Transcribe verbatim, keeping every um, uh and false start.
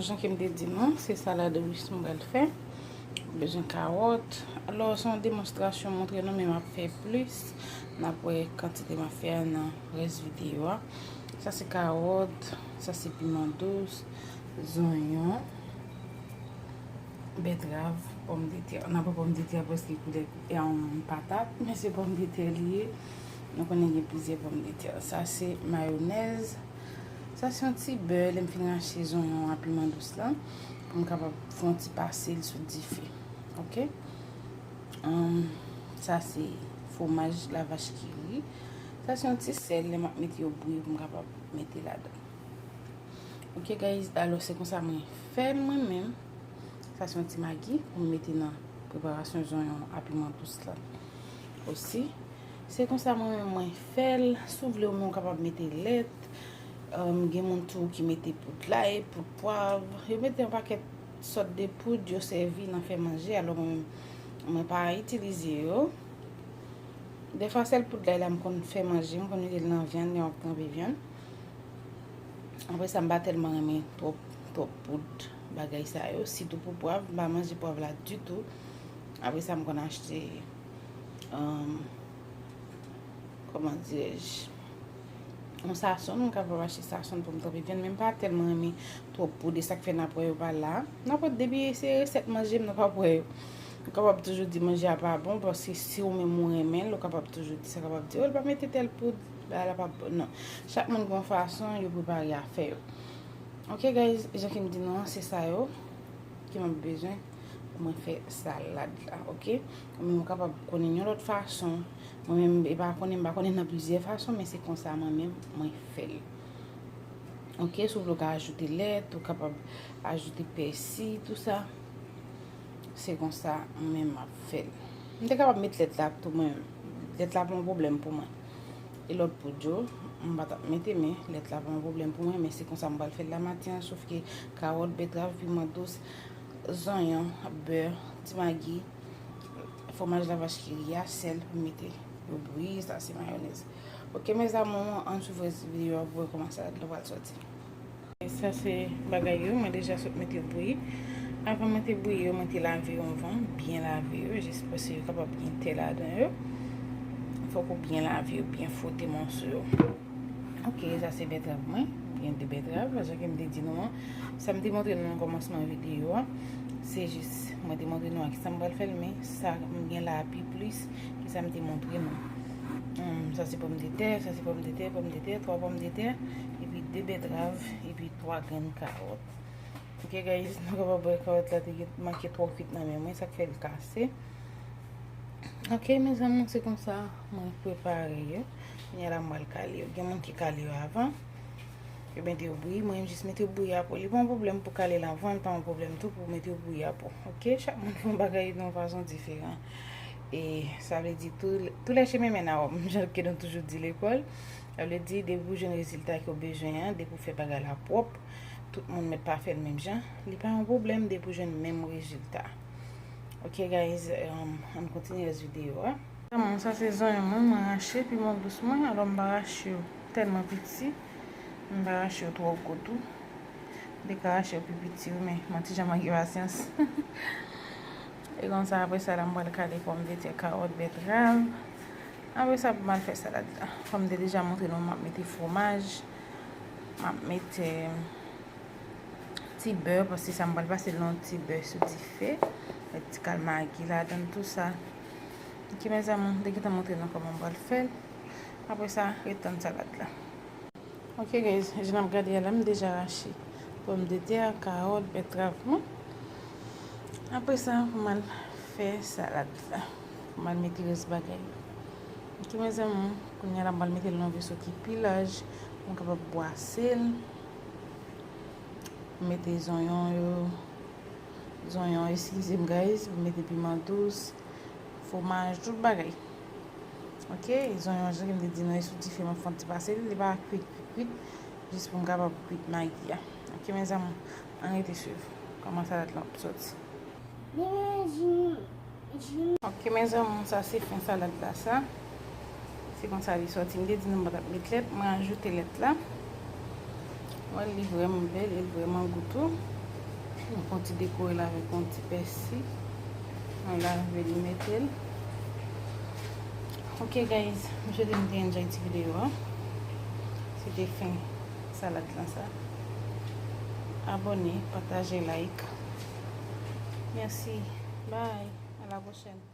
Jan ke m te di nou, se salad ris m pral fè. Bezwen kawòt. Alò, se yon demonstrasyon montre nou, men m ap fè plis. N ap wè kantite m ap fè a nan rès videyo a. Sa se kawòt, sa se piman dous, zonyon, bètrav, pòmdetè. N ap pran pòmdetè paske koulè, e, patat, men se pòmdetè li ye. Nou konnen gen plizyè pòmdetè. Sa se mayonèz. Sa se yon ti bè, lè m fin rache zonyon a piman dous la, pou m kapab fè yon ti pase l sou dife. Ok? Ahn, sa se fwomaj lavach kiri. Sa se yon ti sèl, lè m ap mete yo bouyi pou m kapab mete ladan. Ok, guys, alò se konsa mwen fè l mwen menm. Sa se yon ti magi pou m mete nan preparasyon zonyon a piman dous la. Osi, se konsa mwen menm mwen fè l. Si w vle ou menm ou kapab mete lèt. Ahn, gen moun tou ki mete poud lay, poud pwav. Yo mete yon pakèt sòt de poud yo sèvi nan fè manje. Alò mwen menm, mwen pa itilize yo. Defwa sèl poud lay la m konn fè manje, m konn mete l nan vyann, lè m ap tranpe vyann. Apre sa, m pa tèlman renmen twòp, twòp poud bagay sa yo. Sitou pou pwav, m pa manje pwav la ditou. Apre sa, m konn achte, ahn, kòman dirèj, yon sasonn, m kapab achte sasonn pou m tranpe vyann, men m pa tèlman renmen twòp poud, e sa k fè n ap wè yo pa la. N ap wè depi se resèt manje m, nou p ap wè yo. Ou kapab toujou di manje a pa bon, paske si ou menm ou renmen l, ou kapab toujou di sa, kapab di, "Oh, l pa mete tèl poud, bagay la pa bon." Non. Chak moun gen yon fason yo prepare afè yo. Ok, guys, jan ke m di nou an, se sa yo ke m ap bezwen pou mwen fè salad la, ok? Ou menm ou kapab konnen yon lòt fason. Mwen menm, e pa konnen, m pa konnen nan plizyè fason, men se konsa mwen menm, mwen fè l. Ok, si w vle, ou ka ajoute lèt, ou kapab ajoute pèsi, tou sa. Se konsa mwen menm m ap fè l. M te kapab met lèt la tou, mwen. Lèt la pa yon pwoblèm pou mwen. E lòt poud yo, m pa t ap mete, men lèt la pa yon pwoblèm pou mwen, men se konsa m pral fè l la maten an, sof ke kawòt, bètrav, piman dous, zonyon, bè, ti magi, fwomaj lavach kiri a, sèl pou m mete yo bouyi, sa se mayonèz. Ok, mes amours, ann swiv rès videyo a pou wè kòman salad la pral sòti. Sa se bagay yo, mwen deja sot mete yo bouyi. Avan mwen te bouyi yo, mwen te lave yo anvan, byen lave yo, jis paske yo kapab gen tè ladan yo. Fòk ou byen lave yo, byen fwote mòso yo. Ok, sa se bètrav mwen, gen de bètrav, jan ke m te di nou an. Sa m te montre nou nan kòmansman videyo a, se jis mwen te montre nou a kisa m pral fè l, men sa m gen la pi plis ke sa m te montre nou. Hmm, sa se pòmdetè, sa se pòmdetè, pòmdetè, twa pòmdetè, epi de bètrav, epi twa grenn kawòt. Ok, guys, nou kapab wè kawòt la te gen, manke twò kwit nan men mwen, sa k fè l kase. Ok, mes amours, se konsa mwen prepare yo. Kounye a la, m pral kale yo. Gen moun ki kale yo avan. Yo mete yo bouyi, mwen menm jis mete yo bouyi apre. Li pa yon pwoblèm pou kale l anvan, li pa yon pwoblèm tou pou mete yo bouyi apre. Ok, chak moun fè yon bagay nan yon fason diferan. E sa vle di, tous les chemins mènent à Rome, jan ke nou toujou di lekòl. Sa vle di, depi w jwenn rezilta ke w bezwen an, depi w fè bagay la pwòp, tout moun mèt pa fè l menm jan, li pa yon pwoblèm depi w jwenn menm rezilta. Ok, guys, um, ann kontinye rès videyo a. Bon, sa se zonyon mwen, mwen rache, piman dous mwen, alò m pa rache yo tèlman piti, m pa rache yo twò gwo tou. M te ka rache yo pi piti, wi, men m ti jan manke pasyans. E konsa, apre sa, la, m pral kale pòmdetè, kawòt, bètrav. Apre sa, pou m al fè salad la. Kòm m te deja montre nou, m ap mete fwomaj. M ap mete ti bè, paske sa m pral pase l nan ti bè sou dife. Met ti kal magi ladan l, tou sa. Ok, mes amours, m te gentan montre nou kòman m pral fè l. Apre sa, ret tann salad la. Ok, guys, jan n ap gade a la, m deja rache pòmdetè, kawòt, bètrav mwen. Apre sa, pou m al fè salad la. Pou m al mete rès bagay yo. Ok, mes amours, kounye a la, m pral mete l nan veso ki pi laj, pou m kapab bwase l. Mete zonyon yo, zonyon, eskize m, guys, mete piman dous, fwomaj, tout bagay. Ok, zonyon, jan ke m te di nou, e sou dife, m ap fè yon ti pase li, li pa kwit, kwit, kwit, jis pou m kapab kwit magi a. Ok, mes amours, ann rete swiv kòman salad la ap sòti. Ok, mes amours, sa se fen salad la, sa. Se konsa li sòti. M te di nou m pa t ap met lèt, mwen ajoute lèt la. Wè, li vrèman bèl, li vrèman gou tou. Mwen fè yon ti dekore l avèk yon ti pèsi. Mwen lave l, mete l. Ok guys, mwen swete nou te enjoy ti videyo a. Se te fen salad lan sa. Abòne, pataje, like. Mèsi. Bye. À la prochaine.